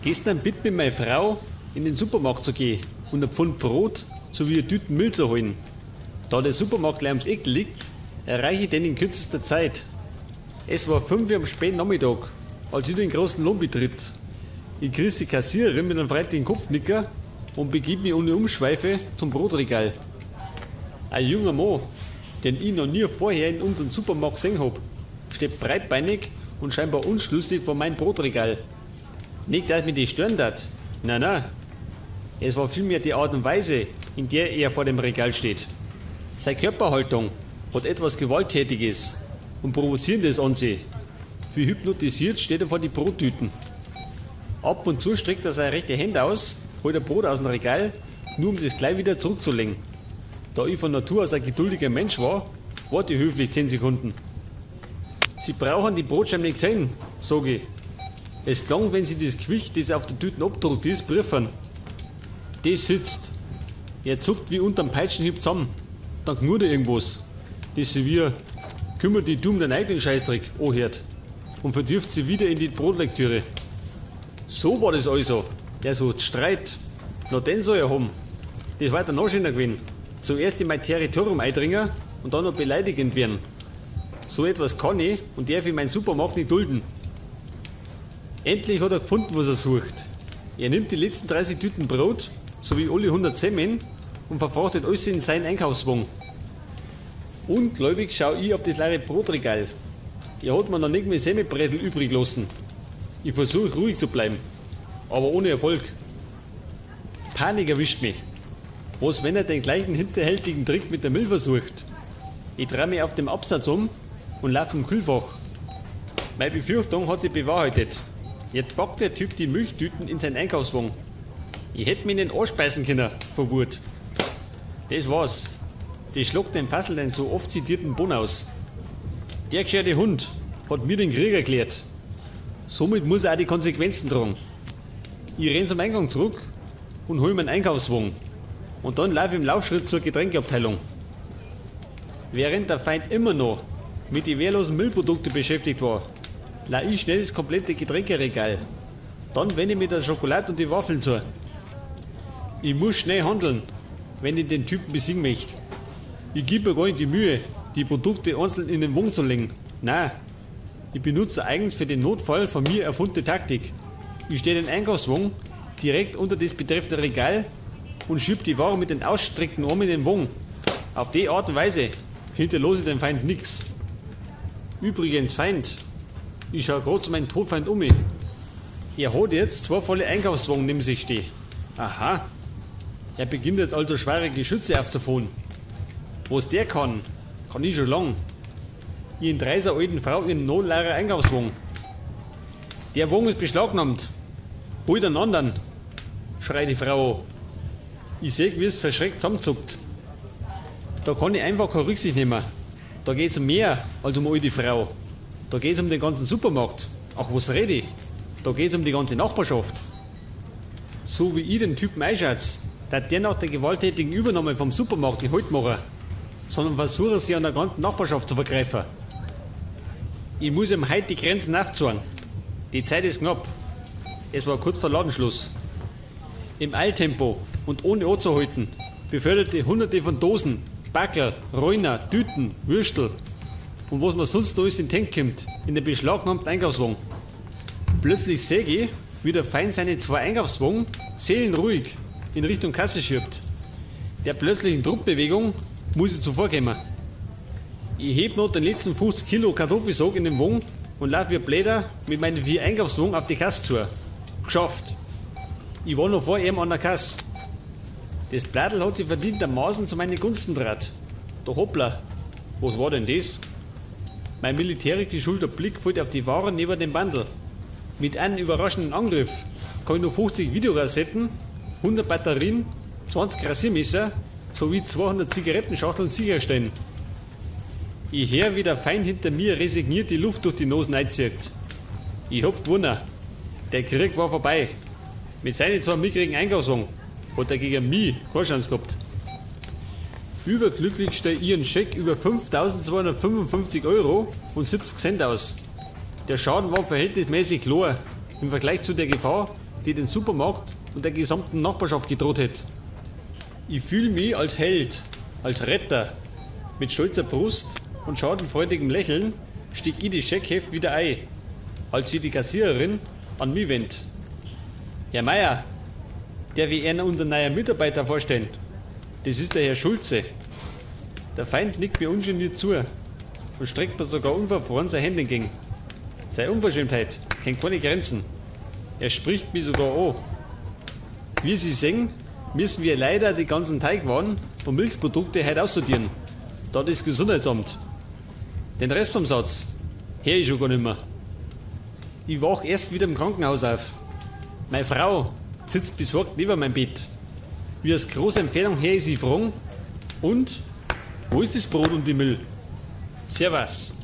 Gestern bitt mir meine Frau, in den Supermarkt zu gehen und ein Pfund Brot sowie eine Tüte Milch zu holen. Da der Supermarkt gleich ums Eck liegt, erreiche ich den in kürzester Zeit. Es war 5 Uhr am späten Nachmittag, als ich den großen Lohn betritt. Ich grüße die Kassiererin mit einem freundlichen Kopfnicker und begib mich ohne Umschweife zum Brotregal. Ein junger Mann, den ich noch nie vorher in unserem Supermarkt gesehen hab, steht breitbeinig und scheinbar unschlüssig vor meinem Brotregal. Nicht, dass mich das stören hat. Nein, nein. Es war vielmehr die Art und Weise, in der er vor dem Regal steht. Seine Körperhaltung hat etwas Gewalttätiges und Provozierendes an sich. Wie hypnotisiert steht er vor die Brottüten. Ab und zu streckt er seine rechte Hand aus, holt ein Brot aus dem Regal, nur um das gleich wieder zurückzulegen. Da ich von Natur aus ein geduldiger Mensch war, warte ich höflich 10 Sekunden. Sie brauchen die Brotscheiben nicht sehen, sag ich. Es klang, wenn sie das Gewicht, das auf der Tüten abgedruckt ist, prüfen. Das sitzt. Er zuckt wie unterm Peitschenhieb zusammen. Dann knurrt er irgendwas. Das sie wie, kümmert dich du um deinen eigenen Scheißdreck, anhört. Und vertieft sie wieder in die Brotlektüre. So war das also. Der sucht Streit. Na, den soll er haben. Das war dann noch schöner gewesen. Zuerst in mein Territorium eindringen und dann noch beleidigend werden. So etwas kann ich und darf ich meinen Supermarkt nicht dulden. Endlich hat er gefunden, was er sucht. Er nimmt die letzten 30 Tüten Brot sowie alle 100 Semmeln und verfrachtet alles in seinen Einkaufswagen. Ungläubig schaue ich auf das leere Brotregal. Er hat mir noch nicht mehr Semmelbresel übrig lassen. Ich versuche ruhig zu bleiben, aber ohne Erfolg. Panik erwischt mich. Was, wenn er den gleichen hinterhältigen Trick mit der Milch versucht? Ich drehe mich auf dem Absatz um und laufe im Kühlfach. Meine Befürchtung hat sich bewahrheitet. Jetzt packt der Typ die Milchtüten in seinen Einkaufswagen. Ich hätte mich in den Arsch beißen können, vor Wut. Das war's. Das schlagt dem Fassel den so oft zitierten Bon aus. Der gescherte Hund hat mir den Krieg erklärt. Somit muss er auch die Konsequenzen tragen. Ich renn zum Eingang zurück und hol meinen Einkaufswagen. Und dann laufe ich im Laufschritt zur Getränkeabteilung. Während der Feind immer noch mit den wehrlosen Müllprodukten beschäftigt war, leih ich schnell das komplette Getränkeregal. Dann wende ich mir der Schokolade und die Waffeln zu. Ich muss schnell handeln, wenn ich den Typen besiegen möchte. Ich gebe mir gar nicht die Mühe, die Produkte einzeln in den Wagen zu legen. Nein, ich benutze eigens für den Notfall von mir erfundene Taktik. Ich stelle den Einkaufswagen direkt unter das betreffende Regal und schieb die Ware mit den ausgestreckten Armen in den Wagen. Auf die Art und Weise hinterlasse ich dem Feind nix. Übrigens, Feind, ich schau grad zu meinem Todfeind um mich. Er hat jetzt zwei volle Einkaufswagen neben sich stehen. Aha. Er beginnt jetzt also schwere Geschütze aufzufahren. Was der kann, kann ich schon lang. Ich entreiße der alten Frau ihren notleeren Einkaufswagen. Der Wagen ist beschlagnahmt. Hol den anderen, schreit die Frau an. Ich seh, wie es verschreckt zusammenzuckt. Da kann ich einfach keine Rücksicht nehmen. Da geht's um mehr als um alte Frau. Da geht's um den ganzen Supermarkt. Ach, was rede ich? Da geht's um die ganze Nachbarschaft. So wie ich den Typen einschätze, dass der nach der gewalttätigen Übernahme vom Supermarkt nicht halt machen, sondern versuche sie an der ganzen Nachbarschaft zu vergreifen. Ich muss ihm heute die Grenzen aufzeigen. Die Zeit ist knapp. Es war kurz vor Ladenschluss. Im Eiltempo und ohne anzuhalten beförderte hunderte von Dosen, Backel, Reuner, Tüten, Würstel und was man sonst noch alles in den Tank kommt, in den beschlagnahmten Einkaufswagen. Plötzlich sehe ich, wie der Feind seine zwei Einkaufswagen seelenruhig in Richtung Kasse schiebt. Der plötzlichen Druckbewegung muss ich zuvorkommen. Ich heb noch den letzten 50 Kilo Kartoffelsack in den Wagen und laufe wie Bläder mit meinen 4 Einkaufswagen auf die Kasse zu. Geschafft. Ich war noch vor ihm an der Kasse. Das Bladel hat sich verdientermaßen zu meinen Gunsten draht. Doch hoppla, was war denn das? Mein militärisch geschulter Blick fällt auf die Waren neben dem Bandel. Mit einem überraschenden Angriff kann ich noch 50 Videokassetten, 100 Batterien, 20 Rasiermesser sowie 200 Zigarettenschachteln sicherstellen. Ich hör, wie der Feind hinter mir resigniert die Luft durch die Nosen einzieht. Ich hab gewonnen. Der Krieg war vorbei. Mit seinen zwei mickrigen Einkaufswagen hat er gegen mich keine Chance gehabt. Überglücklich stell ich einen Scheck über 5.255 Euro und 70 Cent aus. Der Schaden war verhältnismäßig klar im Vergleich zu der Gefahr, die den Supermarkt und der gesamten Nachbarschaft gedroht hätt. Ich fühl mich als Held, als Retter. Mit stolzer Brust und schadenfreudigem Lächeln steck ich die Scheckheft wieder ein, als sie die Kassiererin an mich wendet. Herr Meier, der will Ihnen unseren neuen Mitarbeiter vorstellen. Das ist der Herr Schulze. Der Feind nickt mir ungeniert zu und streckt mir sogar unverfroren sein Hände entgegen. Seine Unverschämtheit kennt keine Grenzen. Er spricht mich sogar an. Wie Sie sehen, müssen wir leider die ganzen Teigwaren und Milchprodukte heute aussortieren. Da das Gesundheitsamt. Den Rest vom Satz hör ich schon gar nicht mehr. Ich wach erst wieder im Krankenhaus auf. Meine Frau sitzt besorgt neben meinem Bett. Wie aus großer Entfernung her ich sie fragen: Und? Wo ist das Brot und die Milch? Servus.